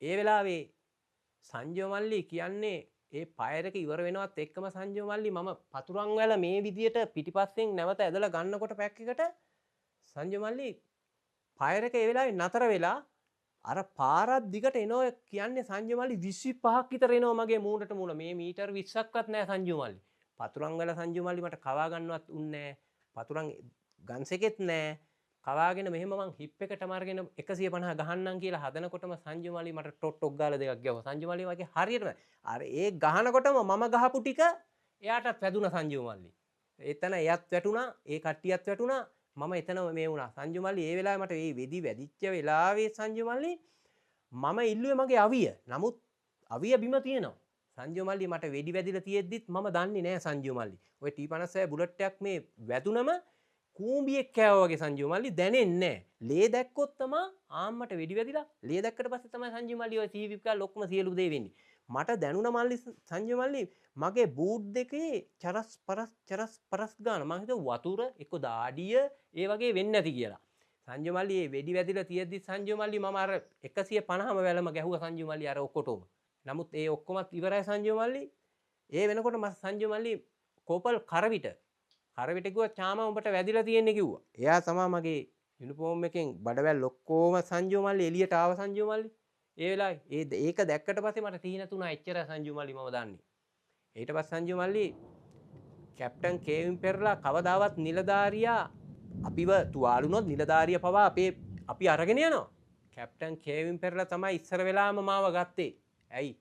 ඒ වෙලාවේ සංජීව මල්ලි කියන්නේ ඒ ෆයර් එක ඉවර වෙනවත් එක්කම සංජීව මල්ලි මම පතුරන් වැල මේ විදියට පිටිපස්සෙන් නැවත ඇදලා ගන්නකොට පැක් එකට සංජීව මල්ලි ෆයර් එක ඒ වෙලාවේ නතර වෙලා අර පාරක් දිගට එනවා. කියන්නේ සංජීව මල්ලි 25ක් විතර එනවා මගේ මූණට මූණ. මේ මීටර් 20ක්වත් නෑ සංජීව මල්ලි. පතුරන් වැල සංජීව මල්ලි මට කවා ගන්නවත් උන්නේ නෑ. පතුරන් ගන්ස් එකෙත් නෑ. කවාගෙන මෙහෙම මං හිප් එකටම අරගෙන 150 ගහන්නම් කියලා හදනකොටම සංජීව මල්ලි මට ටොට් ටොක් ගාලා දෙකක් ගැහුවා. සංජීව මල්ලි වගේ හරියටම අර ඒ ගහනකොටම මම ගහපු ටික එයාටත් වැදුනා සංජීව මල්ලි. එතන එයත් වැටුණා, ඒ කට්ටියත් වැටුණා, මම එතන මේ වුණා. සංජීව මල්ලි ඒ වෙලාවේ මට මේ වෙදි වැදිච්ච වෙලාවේ සංජීව මල්ලි මම ඉල්ලුවේ මගේ අවිය. නමුත් අවිය බිම තියෙනවා. සංජීව මල්ලි මට වෙඩි වැදිලා තියෙද්දිත් මම දන්නේ නෑ සංජීව මල්ලි. ඔය T56 bullet එකක් මේ වැදුනම කූඹියෙක් කෑවා වගේ සංජීව මල්ලි දැනෙන්නේ නෑ. ලේ දැක්කොත් තමා ආම්මට වෙඩි වැදිලා ලේ දැක්කට පස්සේ තමයි සංජීව මල්ලි ඔය සීවි කාල ඔක්කොම සියලු දේ වෙන්නේ. මට දැනුණ මල්ලි සංජීව මල්ලි මගේ බූට් දෙකේ චරස් පරස් චරස් පරස් ගාන මං හිතුවා වතුර එක්ක දාඩිය ඒ වගේ වෙන්නේ නැති කියලා. සංජීව මල්ලි මේ වෙඩි වැදිලා තියෙද්දි සංජීව මල්ලි මම අර 150ම වැලම ගැහුවා සංජීව මල්ලි අර ඔක්කොටම. නමුත් ඒ ඔක්කොමත් ඉවරයි සංජීව මල්ලි. ඒ වෙනකොට මම සංජීව මල්ලි කෝපල් කරවිට කිව්වා චාම උඹට වැදිලා තියෙන්නේ කිව්වා. එයා තමයි මගේ යුනිෆෝම් එකෙන් බඩවැල් ඔක්කොම සංජීව මල්ලි එළියට ආව සංජීව මල්ලි. ඒ වෙලාවේ ඒක දැක්කට පස්සේ මට තීන තුන එච්චර සංජීව මල්ලි මම දන්නේ. ඊට පස්සේ සංජීව මල්ලි කැප්ටන් කේවින් පෙරලා කවදාවත් නිලධාරියා අපිව තුවාලුනොත් නිලධාරිය පවා අපි අරගෙන යනවා. කැප්ටන් කේවින් පෙරලා තමයි ඉස්සර වෙලාවම මාව ගත්තේ. ඇයි?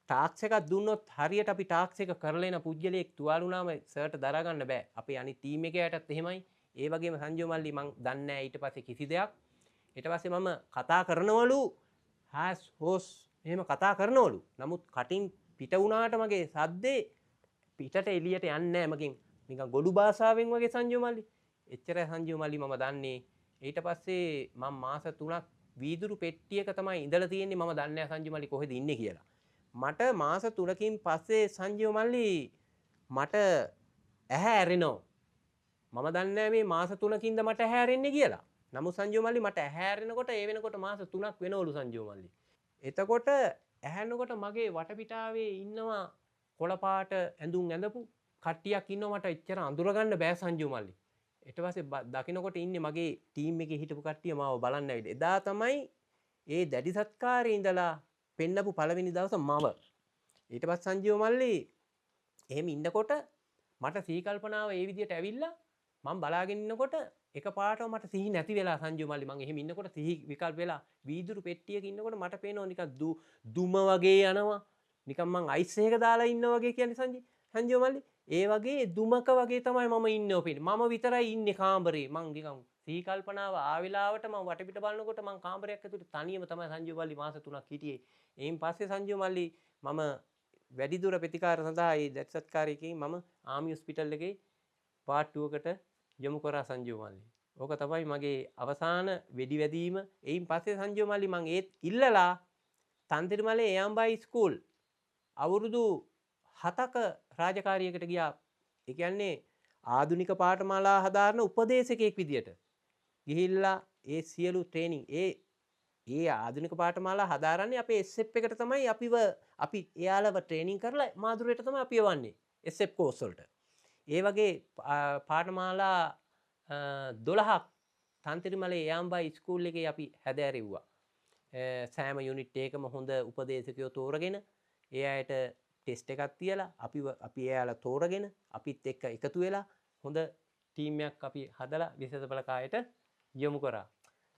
ටාක්ස් එකක් දුන්නොත් හරියට අපි ටාක්ස් එක කරලා එන පුජ්‍යලයක් තුවාල වුණාම සර්ට දරා ගන්න බෑ. අපේ අනිත් ටීම් එකේ අයටත් එහෙමයි. ඒ වගේම සංජීව මල්ලි මං දන්නේ නෑ ඊට පස්සේ කිසි දෙයක්. ඊට පස්සේ මම කතා කරනවලු හාස් හෝස් එහෙම කතා කරනවලු. නමුත් කටින් පිට වුණාට මගේ සද්දේ පිටට එළියට යන්නේ නෑ මගෙන්. නිකන් ගොඩු භාෂාවෙන් වගේ සංජීව මල්ලි. එච්චරයි සංජීව මල්ලි මම දන්නේ. ඊට පස්සේ මං මාස 3ක් වීදුරු පෙට්ටියක තමයි ඉඳලා තියෙන්නේ. මම දන්නේ නෑ සංජීව මල්ලි කොහෙද ඉන්නේ කියලා. මට මාස 3කින් පස්සේ සංජීව මල්ලි මට ඇහැ ඇරෙනවා. මම දන්නේ නෑ මේ මාස 3කින්ද මට ඇහැ ඇරෙන්නේ කියලා. නමුත් සංජීව මල්ලි මට ඇහැ ඇරෙනකොට ඒ වෙනකොට මාස 3ක් වෙනවලු සංජීව මල්ලි. එතකොට ඇහැරෙනකොට මගේ වටපිටාවේ ඉන්නවා කොළ පාට ඇඳුම් ඇඳපු කට්ටියක් ඉන්නවා. මට එච්චර අඳුරගන්න බෑ සංජීව මල්ලි. ඊට පස්සේ දකින්නකොට ඉන්නේ මගේ ටීම් එකේ හිටපු කට්ටිය මාව බලන්න ඇවිල්ලා. එදා තමයි ඒ දැඩි සත්කාරයේ ඉඳලා පෙන්නපු පළවෙනි දවස මම. ඊට පස්සේ සංජීව මල්ලි එහෙම ඉන්නකොට මට සිහි කල්පනාව ඒ විදියට ඇවිල්ලා මං බලාගෙන ඉන්නකොට එකපාරටම මට සිහි නැති වෙලා සංජීව මල්ලි මං එහෙම ඉන්නකොට සිහි විකල්ප වෙලා වීදුරු පෙට්ටියක ඉන්නකොට මට පේනවා නිකන් දුම වගේ යනවා. නිකන් මං අයිස් එකක දාලා ඉන්නා වගේ කියන්නේ සංජීව මල්ලි. ඒ වගේ දුමක වගේ තමයි මම ඉන්නේ ඔපින්. මම විතරයි ඉන්නේ කාමරේ. මං නිකන් සිහි කල්පනාව ආ වෙලාවට මං වටපිට බලනකොට මං කාමරයක් ඇතුලේ තනියම තමයි සංජීව මල්ලි මාස 3ක් හිටියේ. එයින් පස්සේ සංජීව මල්ලි මම වැඩිදුර ප්‍රතිකාර සඳහා ඒ දැඩි සත්කාරයකින් මම ආමි හොස්පිටල් එකේ පාට්ටුවකට යොමු කරා සංජීව මල්ලි. ඕක තමයි මගේ අවසාන වෙඩි වැදීම. එයින් පස්සේ සංජීව මල්ලි මං ඒත් ඉල්ලලා තන්තිරිමලේ එයාම්බයි ස්කූල් අවුරුදු 7ක රාජකාරියකට ගියා. ඒ කියන්නේ ආධුනික පාඨමාලා හදාරන උපදේශකයෙක් විදියට ගිහිල්ලා ඒ සියලු ට්‍රේනින් ඒ ආධුනික පාඨමාලා හදාරන්නේ අපේ SF එකට තමයි අපි එයාලව ට්‍රේනින් කරලා මාදුරයට තමයි අපි යවන්නේ SF course වලට. ඒ වගේ පාඨමාලා 12ක් තන්තිරිමලේ එයාම්බයි ස්කූල් එකේ අපි හැදෑරෙව්වා. සෑම යුනිට් එකකම හොඳ උපදේශකයෝ තෝරගෙන ඒ අයට ටෙස්ට් එකක් තියලා අපි එයාලා තෝරගෙන අපිත් එක්ක එකතු වෙලා හොඳ ටීම් එකක් අපි හදලා විශේෂ බලකායට යොමු කරා.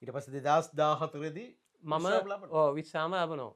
ඊට පස්සේ 2014 දී මම විශ්‍රාම ලබනවා. ඔව් විශ්‍රාම ලබනවා.